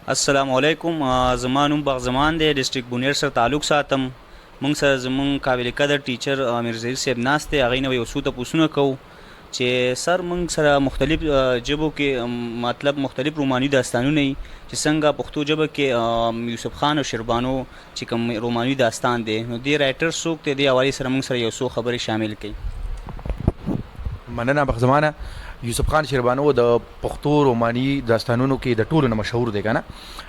السلام علیکم، زما نوم باغ زمان دی، ډسټرکټ بونیر سره تعلق ساتم. مونږ سره زمونږ قابل قدر ټیچر امیر ظهیر صاحب ناست دی، هغې نه به یو څو تپوسونه کوو چې سر مونږ سره مختلف ژبو کې، مطلب مختلف روماني داستانونه دي، چې څنګه پښتو ژبه کې یوسف خان او شیربانو چې کوم رومانوي داستان دی، نو دې رایټر څوک دی؟ دې حوالې سره مونږ سره یو څو خبرې شامل کړئ. مننه بخزمانه. یوسف خان شیربانو د پښتو روماني داستانونو کې د ټولو نه مشهور دی کنه،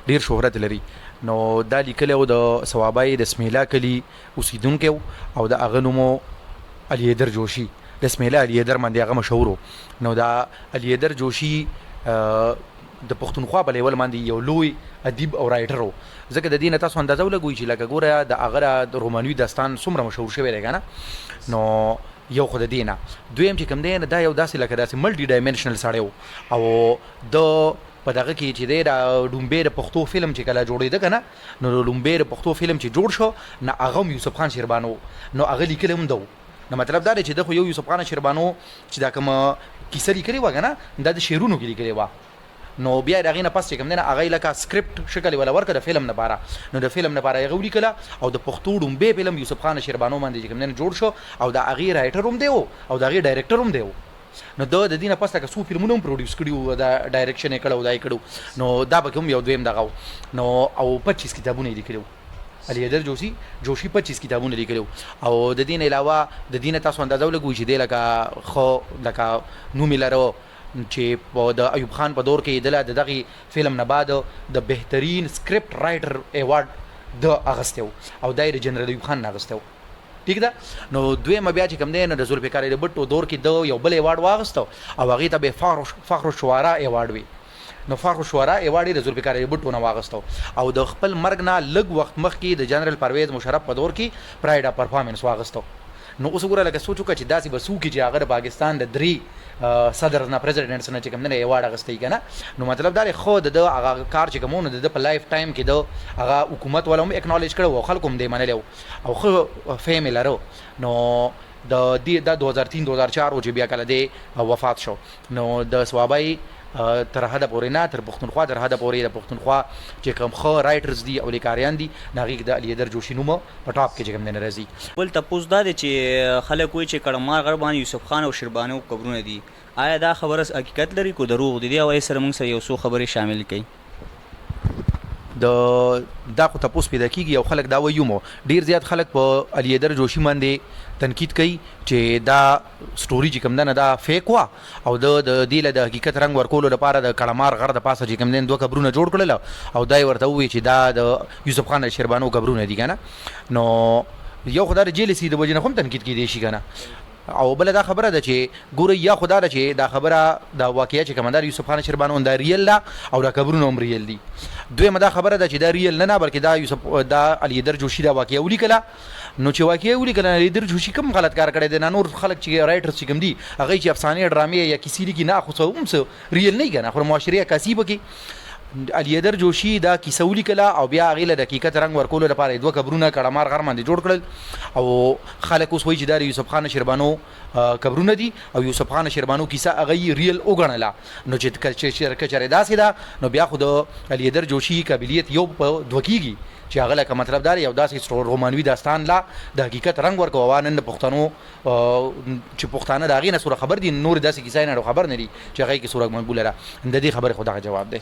ډیر شهرت لري. نو دا لیکلی و، د صوابۍ د سمیلا کلي اوسیدونکی او د هغه نوم علي حیدر جوشي، د سمیلا علي حیدر باندې هغه مشهور و. نو دا علي حیدر جوشي د پښتونخوا په لیول باندې یو لوی ادیب او رایټر و، ځکه د دې نه تاسو اندازه ولګوئ چې لکه ګوره د هغه د رومانوي داستان څومره مشهور شوی دی کنه. نو یو خو د دې نه، دویم چې کوم دی نه، دا یو داسې لکه داسې ملټي ډایمنشنل سړی و، او د په دغه کې چې دی د ډومبې د پښتو فلم چې کله جوړېده که نه، نو د ډومبې د پښتو فلم چې جوړ شو نو هغه هم یوسف خان شیربانو، نو هغه لیکلی هم ده. نو مطلب دا دی چې ده خو یو یوسف خان شیربانو چې دا کومه کیسه لیکلې وه که نه، دا د شعرونو کې لیکلې وه. نو بیا د هغې نه پس چې کوم دی نه، هغه یې لکه سکرپټ شکل یې وله ورکړه د فلم لپاره، نو د فلم لپاره یې هغه ولیکله، او د پښتو ړومبی فلم یوسف خان شیربانو باندې چې کوم دی نه جوړ شو، او د هغې رایټر هم دی او د هغې ډایرکټر هم دی. نو ده د دې نه پس لکه څو فلمونه هم پروډیوس کړي وو، دا ډایرکشن یې کړی او دا یې کړی. نو دا پکې هم یو دویم دغه و. نو او 25 کتابونه یې لیکلي وو، علي حیدر جوشي 25 کتابونه لیکلي وو. او د دې نه علاوه د دې نه تاسو اندازه ولګوئ چې دی لکه ښه لکه نوم یې لره چې په د ایوب خان په دور کې دله د دغه فلم نه بعد د بهترین سکرپټ رایټر ایوارډ د اغستی او دا یې د جنرال ایوب خان نه اغستی و. ټیک ده. نو دویمه بیا چې کوم دی نو د ذوالفقار علي بټو دور کې د یو بل ایوارډ واغستو، او هغې ته به فخر الشعراء ایوارډ وي. نو فخر الشعراء ایوارډ یې د ذوالفقار علي بټو نه واغستو، او د خپل مرګ نه لږ وخت مخکې د جنرال پرویز مشرف په دور کې پرایډ اف پرفارمنس واغستو. نو اوس وګوره لکه سوچ وکړه چې داسې به څوک چې هغه د پاکستان د درې صدر نه، پریزیډنټس نه چې کوم نه ایوارډ اغستی کنه. نو مطلب دا دی خو د ده هغه کار چې کوم، نو د ده په لایف ټایم کې د هغه حکومت والا هم اکنالج کړو او خلکو هم دی منلی او ښه فهم یې لرو. نو د دې دا 2003 2004 و چې بیا کله دی وفات شو، نو د صوابۍ تر حده پورې نه، تر پښتونخوا تر حده پورې د پښتونخوا چې کوم ښه رایټرز دي او لیکاریان دي، نو هغې کې د علي حیدر جوشي نوم په ټاپ کې چې کوم دی نه راځي. بل تپوس دا دی چې خلک وایي چې کړمار غر باندې یوسف خان او شیربانو قبرونه دي، آیا دا خبره حقیقت لري که دروغ دي؟ دې حوالې سره موږ سره یو څو خبرې شامل کړئ. د دا خو تپوس پیدا کیږي او خلک دا وایي مو، ډیر زیات خلک په علي حیدر جوشي باندې تنقید کوي چې دا سټوري چې کوم ده نه دا فیک وه، او د د دې له د حقیقت رنګ ورکولو لپاره د کړمار غر د پاسه چې کوم دی دوه قبرونه جوړ کړل، او دا یې ورته وویل چې دا د یوسف خان شیربانو قبرونه دي کنه. نو یو خو دا د جیلسي د وجې نه هم تنقید کېدی شي کنه، او بله دا خبره ده چې ګورئ، یا خو دا ده چې دا خبره دا واقعه چې کومه ده یوسف خان شیربانو دا ریل ده او دا قبرونه هم ریل دي. دویمه دا خبره ده چې دا ریل نه نه، بلکې دا یوسف دا علي حیدر جوشي دا واقعه ولیکله. نو چې واقعه ولیکله، علي حیدر جوشي کوم غلط کار کړی دی؟ نه نور خلک چې رایټرز چې کوم دي، هغه چې افسانې ډرامې یا کیسې لیکي نه، خو څه هم څه ریل نه کنه، خو معاشرې عکاسي پکې. علي حیدر جوشي دا کیسه ولیکله او بیا هغې له د حقیقت رنګ ورکولو لپاره یې دوه قبرونه کړمار غر باندې جوړ کړل، او خلک اوس وایي چې دا د یوسف خان شیربانو قبرونه دي، او یوسف خان شیربانو کیسه هغه یې ریل وګڼله. نو چې که چېرې داسې ده، نو بیا خو د علي حیدر جوشي قابلیت یو په دوه کېږي چې هغه لکه مطلب دا دی یو داسې رومانوي داستان لا د حقیقت رنګ ورکوه، او نن د پښتنو چې پښتانه د هغې نه څومره خبر دي، نورې داسې کیسې نه خبر نه دي چې هغه کې څومره مقبوله ده. د دې خبرې خو دغه جواب دی.